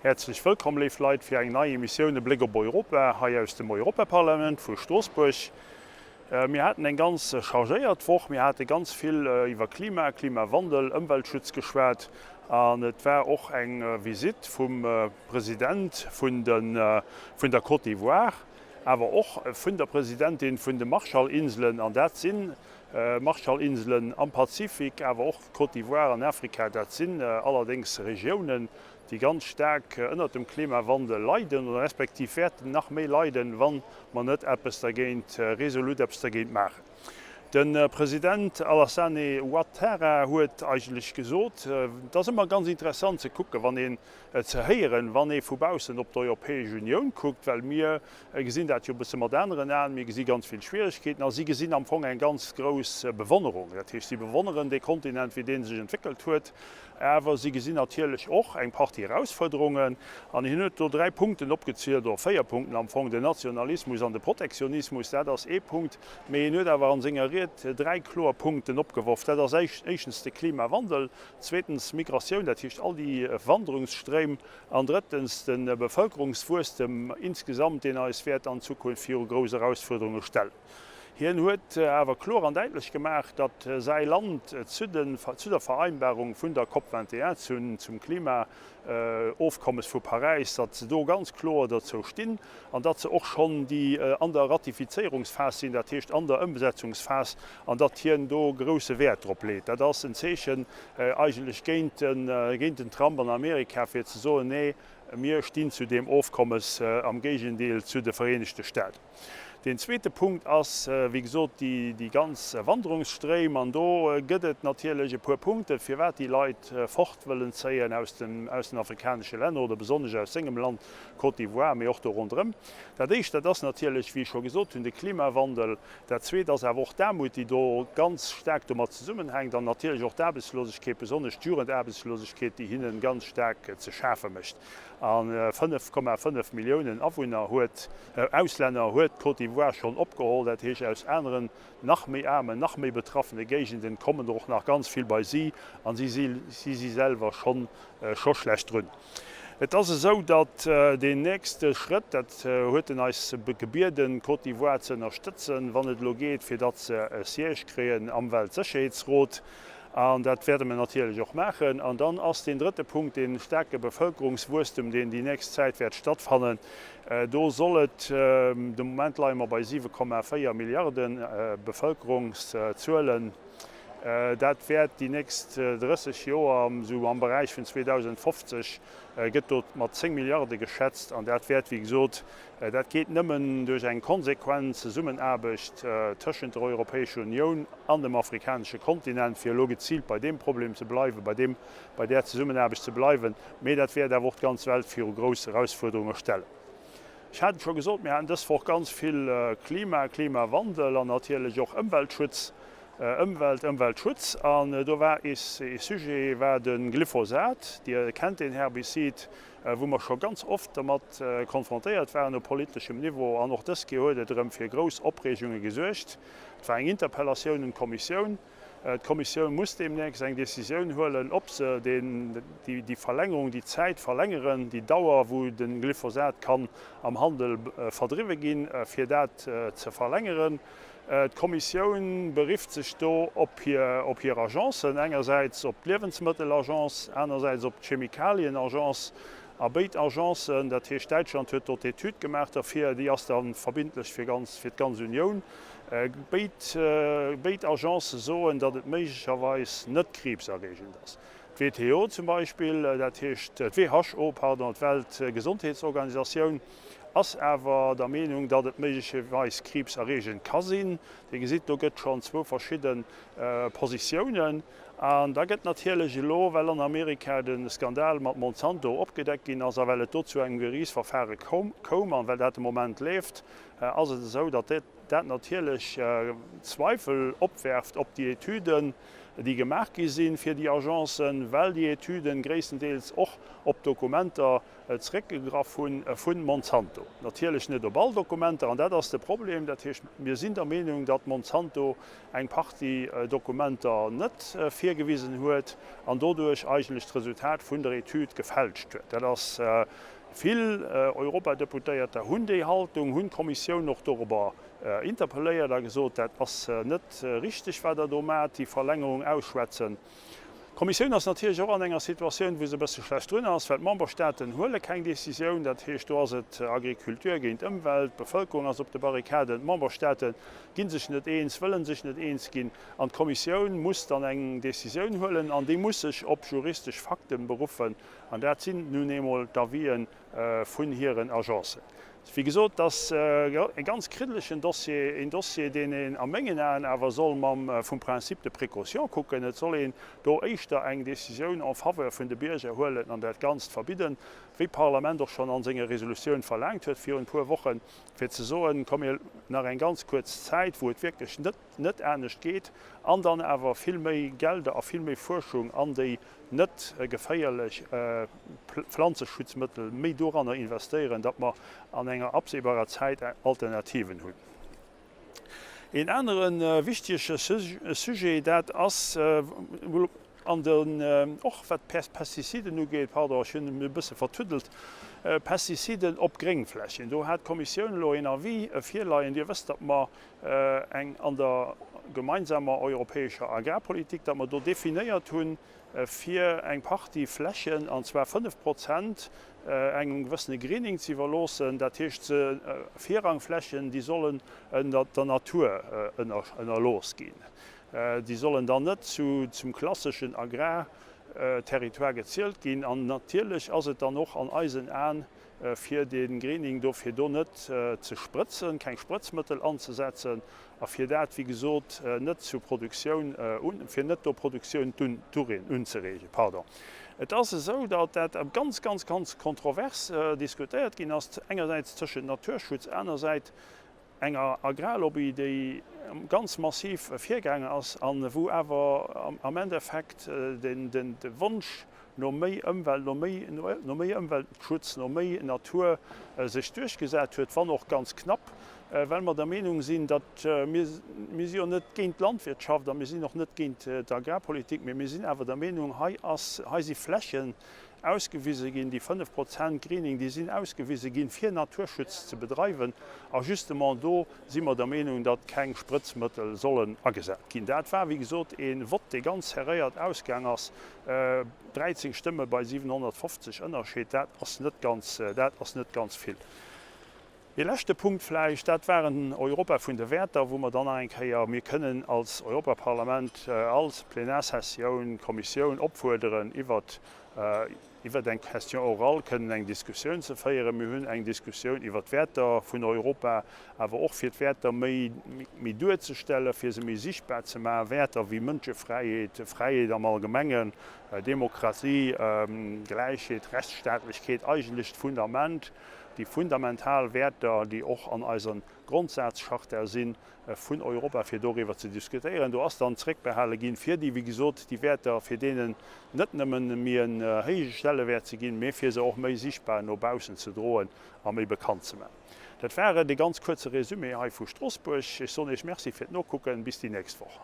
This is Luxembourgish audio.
Häerzlech wëllkomm, léif Leit, fir eng nei Emissioun E Bléck op Europa hei aus dem Europaparlament vu Stroossbuerg. Mir haten eng ganz chargéiert Woch. Mir hate ganz vill iwwer Klima, Klimawandel, Ëmweltschutz geschwat an et war och eng Visitt vum President vun der Côte d'Ivoire, awer och vun der Presidentin vun de Marshallinselen, an dat sinn Marshallinselen am Pazifik, awer och Côte d'Ivoire an Afrika, dat sinn allerdéngs Regiounen, déi ganz staark ënnert dem Klimawandel leiden oder respektiv wäerten nach méi leiden, wa mer net eppes dergéint, resolut eppes dergéint maachen. De President Alassane Ouattara huet eigentlech gesot, et ass ëmmer ganz interessant ze kucken, wann een, ze héieren, wann ee vu baussen op d'Europäesch Unioun kuckt, well mir gesinn dat jo e bësse mat aneren Aen, mir gesi ganz vill Schwieregkeeten a si gesinn am Fong eng ganz grouss Bewonnerung. Dat heescht, si bewonneren dee Kontinent, wéi dee sech entwéckelt huet. Awer si gesinn natierlech och eng Partie Erausfuerderungen. An hien huet do dräi Punkten opgezielt, oder véier Punkten am Fong, den Nationalismus an de Protektionismus, dat ass ee Punkt. Mee hien huet awer a senger Ried dräi kloer Punkten opgeworf. Dat ass éischtens de Klimawandel, zweetens d'Migratioun, dat heescht all déi Wanderungsstréim, an drëttens de Bevëlkerungswuesstem insgesamt, deen eis wäert an Zukunft viru grouss Erausfuerderunge stellen. Hien huet awer kloer an däitlech gemaach, datt säi Land zu der Vereinbarung vun der Cop 21, zum Klimaofkommes vu Paräis, datt se do ganz kloer dozou stinn an datt se och schonn déi an der Ratifizéierungsphas sinn, dat heescht an der Ëmsetzungsphas, an datt hien do grousse Wäert drop leet. Dat ass en Zeechen eigentlech géint den Trump an Amerika, fir ze soen, Nee, mir stinn zu deem Ofkommes, am Géigendeel zu de Vereenegte Staaten. Deen zweete Punkt ass, wéi gesot, déi ganz Wanderungsstréim. An do gëtt et natierlech e puer Punkten, firwat déi Leit fort wëllen zéien aus den afrikanesche Länner oder besonnesch aus sengem Land Côte d'Ivoire, mee och do ronderëm. Dat Éischt, dat ass natierlech, wéi ech scho gesot hunn, de Klimawandel. Dat Zweet ass awer och d'Aarmut, déi do ganz staark domat zesummenhänkt, an natierlech och d'Aarbechtslosegkeet, besonnesch d'Jugendaarbechtslosegkeet, déi hinne ganz staark ze schafe mécht. A 5,5 Milliounen Awunner huet, Auslänner huet d'Côte d'Ivoire schonn opgeholl. Dat heescht, aus aneren, nach méi aarmen, nach méi betraffene Géigenden kommen der och nach ganz vill bei si, an si si selwer schonn scho schlecht drun. Et ass esou, datt deen nächste Schrëtt, dat huet en eis gebieden, d'Côte d'Ivoire ze ënnerstëtzen, wann et elo geet, fir datt se e Siège kréien am Weltsécherheetsrot, An dat wäerte mir natierlech och maachen. An dann ass deen drëtte Punkt dee staarke Bevëlkerungswuesstem, deen déi nächst Zäit wäert stattfannen. Do soll et, de Moment leie mer bei 7,4 Milliarde Bevëlkerungszuelen, dat wäert déi nächst 30 Joer, esou am Beräich vun 2050, gëtt do mat 10 Milliarde geschätzt. An dat wäert, wéi gesot, dat geet nëmmen duerch eng konsequent Zesummenaarbecht tëschent der Europäescher Unioun an dem afrikanesche Kontinent, fir elo geziilt bei deem Problem ze bleiwen, bei deem, bei där Zesummenaarbecht ze bleiwen, mee dat wäert awer och d'ganz Welt viru grouss Erausfuerderunge stellen. Ech hat et scho gesot, mir haten dës Woch ganz vill Klima, Klimawandel an natierlech och Ëmweltschutz, Ëmwelt, Ëmweltschutz. An do war ee Sujet, war de Glyphosat. Dir kennt deen Herbizid, wou mer scho ganz oft dermat konfrontéiert waren op politeschem Niveau. An och dës Kéier huet et erëm fir grouss Opreegunge gesuergt. Et war eng Interpellatioun un d'Kommissioun. D'Kommissioun muss deemnächst eng Décisioun huelen, ob se déi Verlängerung, déi Zäit verlängeren, déi Dauer, wou de Glyphosat kann am Handel verdriwwe ginn, fir dat ze verlängeren. D'Kommissioun berifft sech do op hir Agencen, engersäits op d'Liewensmëttelagence, anersäits op d'Chemikalien-Agence. A béid Agencen, dat heescht Däitschland huet do d'Etüd gemaach derfir, déi ass da verbindlech fir ganz, fir d'ganz Unioun, béid, béid Agencë soen, datt et méiglecherweis net kriibserreegend ass. D'WTO zum Beispill, dat heescht d'WHO, pardon, d'Weltgesondheetsorganisatioun, ass awer der Meenung, datt et méiglecherweis kriibserreegend ka sinn. Dir gesitt, do gëtt schonn zwou verschidde Positiounen. An da gëtt natierlech elo, well an Amerika de Skandal mat Monsanto opgedeckt ginn ass a well et do zu engem Geriichtsverfare koum an well dat de Moment leeft, ass et esou, datt dat natierlech Zweifel opwerft, ob déi Etüden. déi gemaach gi si fir déi Agencen, well déi Etüden gréisstendeels och op Dokumenter zeréckgegraff hu vu Monsanto. Natierlech net op all Dokumenter, an dat ass de Problem. Dat heescht, mir sinn der Meenung, datt Monsanto eng Partie Dokumenter net virgewisen huet an doduerch eigentlech d'Resultat vun der Etüd gefälscht huet. Dat ass, vill Europadeputéierter hunn déi Haltung, hunn d'Kommissioun och dorobber interpelléiert a gesot, dat ass net richteg, wat Der do maacht, déi Verlängerung ausschwätzen. D'Kommissioun ass natierlech och an enger Situatioun, wou se e bësse schlecht drun ass, well d'Memberstaaten huele keng Décisioun. Dat heescht, do ass et Agriculture géint Ëmwelt, d'Bevëlkerung ass op de Barrikaden, d'Memberstaate gi sech net eens, wëlle sech net eens ginn an d'Kommissioun muss dann eng Décisioun huelen an déi muss sech op juristesch Fakten beruffen an dat sinn nun eemol d'Avisë vun hiren Agencen. Wéi gesot, et ass e ganz kriddelegen Dossier, een Dossier, deen een a mengen Aen awer soll mam vum Principe de précaution kucken. Et soll een do éischter eng Décisioun en faveur vun de Bierger huelen an dat Ganzt verbidden, wéi d'Parlament och schonn a senger Resolutioun verlaangt huet virun e puer Wochen, fir ze soen, komm mir nach eng ganz kuerz Zäit, wou et wierklech net net anescht geet, an dann awer vill méi Gelder a vill méi Fuerschung an déi net geféierlech Pflanzeschutzmëttel méi doranner investéieren, datt mer an enger absehbarer Zäit Alternativen hunn. Een anere wichtege Sujet, dat ass an den, och wat d'Pestiziden ugeet, pardon, ech hunn e bësse vertuddelt, Pestiziden op Gréngflächen. Do hat d'Kommissioun elo een Avis virleien. Dir wësst, datt mer eng an der gemeinsamer europäescher Agrarpolitik, datt mer do definéiert hunn, fir eng Partie Flächen, an zwar 5 Prozent, engem gewëssene Greening ze iwwerloossen. Dat heescht, se Virrangflächen, déi sollen ënner der Natur ënnerlooss ginn. Déi sollen dann net zum klasseschen Agrarterritoire gezielt ginn. An natierlech ass et dann och an eisen Aen fir de Greening do, fir do net ze sprëtzen, keng Sprëtzmëttel anzesetzen a fir dat, wéi gesot, net zu Produktioun, fir net do Produktioun unzereegen. Pardon. Et ass esou, datt dat ganz, ganz, ganz kontrovers diskutéiert ginn ass, engersäits tëschent Naturschutz, anersäits enger Agrarlobby, déi ganz massiv virgaangen ass a wou awer am Endeffekt de Wonsch no méi Ëmwelt, no méi, no méi Ëmweltschutz, no méi Natur sech duerchgesat huet, wann och ganz knapp, well mer der Meenung sinn, datt mir, mir si jo net géint d'Landwirtschaft a mir sinn och net géint d'Agrarpolitik, mee mir sinn awer der Meenung, hei ass, hei si Flächen ausgewise ginn, déi 5 Prozent Greening, déi sinn ausgewise ginn, fir Naturschutz ze bedreiwen. A justement do si mer der Meenung, datt keng Sprëtzmëttel sollen agesat ginn. Dat war, wéi gesot, ee Vott, dee ganz serréiert ausgaang ass, 13 Stëmme bei 750 Ënnerscheed, dat ass net ganz, dat ass net ganz vill. Ee leschte Punkt vläicht, dat war en Europa vun de Wäerter, wou mer dann nach eng Kéier, mir kënnen als Europaparlament, als Plenarsessioun d'Kommissioun opfuerderen, iwwert, iwwert eng Question orale kënnen eng Diskussioun ze féieren. Mir hunn eng Diskussioun iwwert d'Wäerter vun Europa, awer och fir d'Wäerter méi, méi duerzestellen, fir se méi sichtbar ze maachen, Wäerter wéi Mënschefräiheet, Fräiheet am Allgemengen, Demokratie, Gläichheet, Rechtsstaatlechkeet, eigentlech d'Fundament, déi fundamental Wäerter, déi och an eiser Grondsazcharta si vun Europa, fir doriwwer ze diskutéieren. Do ass dann zréckbehale ginn, fir déi, wéi gesot, déi Wäerter, fir deenen net nëmmen méi en héije Stellewäert ze ginn, mee fir se och méi sichtbar no baussen ze droen a méi bekannt ze maachen. Dat war et, e ganz kuerze Résumé hei vu Stroossbuerg. Ech soen Iech Merci fir d'Nokucken. Bis déi nächst Woch.